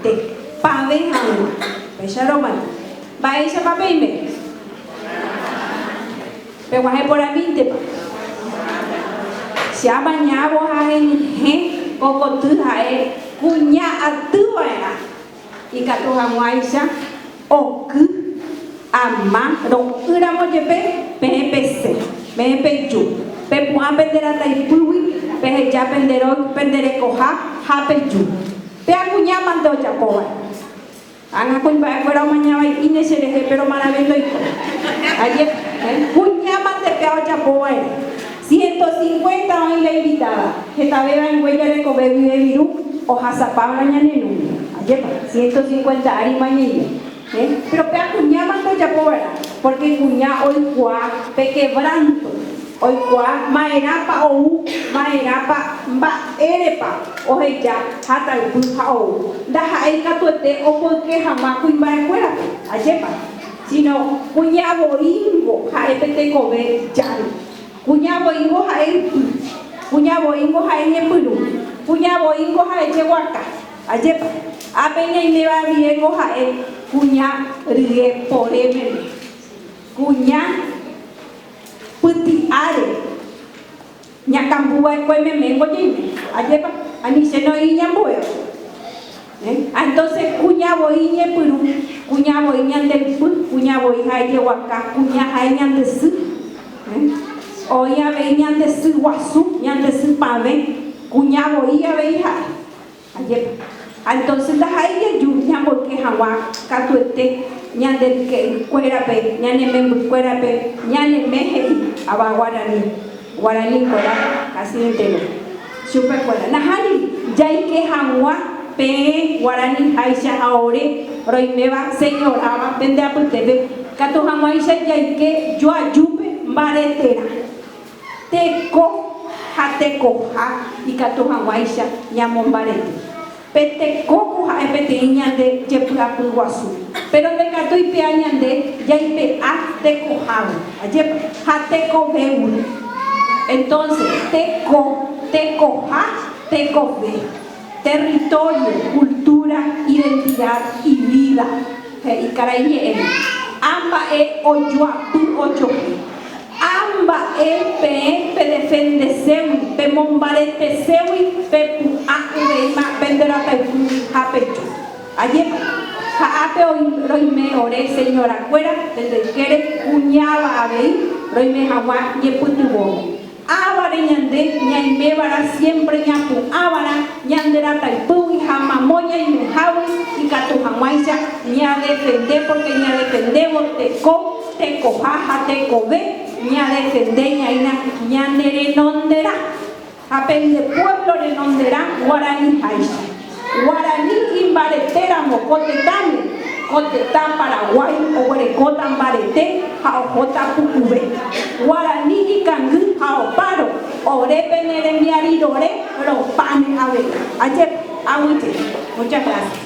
mbarete pavẽ hag̃ua. Upéicha romano. Mba'éichapa peime? Peguahẽ porãmíntepa. Che amañávo ha henyhẽ ko koty ha'e kuña aty va'erã ikatu hag̃uáicha oky ama ro'ýramo jepe peẽ pesẽ, peẽ peju, pepu'ã pende rataipýgui, peheja pende roy, pende rekoha ha peju. Péa kuñámante ojapóva'erã. Ág̃a kuimba'ekuéra omañavai'íne cherehe péro marave ndoiko. Aje, kuña mante péa ojapova'erã. 150 oĩ la invitada, hetave va'engue jarekove guive viru ohasapáva ñane número. Ajépa, 150 árima ñaime. Péro péa kuña mante ojapova'erã, pórke kuña oikuaa pe quebranto. Oikuaa ma'erãpa ou, ma'erãpa mba'érepa oheja hataypy ha ou. Ndaha'éi katuete omboyke hag̃ua kuimba'ekuérape, ajépa? Síno kuña voíngo ha'e pe tekove járy. Kuña voíngo ha'e ypy. Kuña voíngo ha'e ñepyrũ. Kuña voíngo ha'e jeguaka, ajépa? Ápe ñaiméva viéngo ha'e kuña rye pore meme. Kuña. Pyti'áre ñakambu va'ekue meméngo ñaime, ajépa? Aniche noĩ iñambuéva. Ha entonces kuña voi ñepyrũ, kuña voi ñande ypy, kuña voi ha'e jeguaka, kuña ha'e ñande sy. Oĩ avei ñande sy guasu, ñande sy pavẽ, kuña voi avei ha'e. Ajépa. Ha entonces ndaha'éi jeju ñamboyke hag̃ua katuete ñande ryke'ykuérape, ñane membykuérape, ñaneme he'i ava guarani, guarani kuéra casi entero chupekuéra. Nahániri, jaike hag̃ua peẽ guarani háicha ha ore roiméva señoráva pende apytépe katu hag̃uáicha jaike joajúpe mbareterã. Teko ha tekoha ikatu hag̃uáicha ñamombarete. Pe teko ku ha'e peteĩ ñande jepy'apy guasu, péro ndaikatúi pea ñande jaipe'a tekohágui, ajépa, ha tekovégui. Entonces, teko, tekoha, tekove, territorio, cultura, identidad y vida, he'i karai ñe'ẽme. Ã mba'e ojoapy ojohe. Ha mba'e peẽ pedefendeségui, pemombareteségui pepu'ã uveíma pende rataypýgui ha peju. Ajépa? Ha ápe oĩ roime ore señorakuéra pende ykére kuñáva avei roime hag̃ua ñepytyvõme. Ávare ñande ñaimévara siémpre ñapu'ãvara ñande rataypýgui ha mamo ñaimehágui ikatu hag̃uáicha ñadefende pórke ñadefendévo teko, tekoha ha tekove ñadefende ñaína ñane renonderã ha pende puévlo renonderã guaraniháicha. Guarani imbaretéramo ko tetãme, ko tetã Paraguái oguerekóta mbarete ha ohóta pukuve. Guarani ikangy ha opáro, ore pene rembiarirore ropáne avei. Ajépa. Aguyje. Muchas gracias.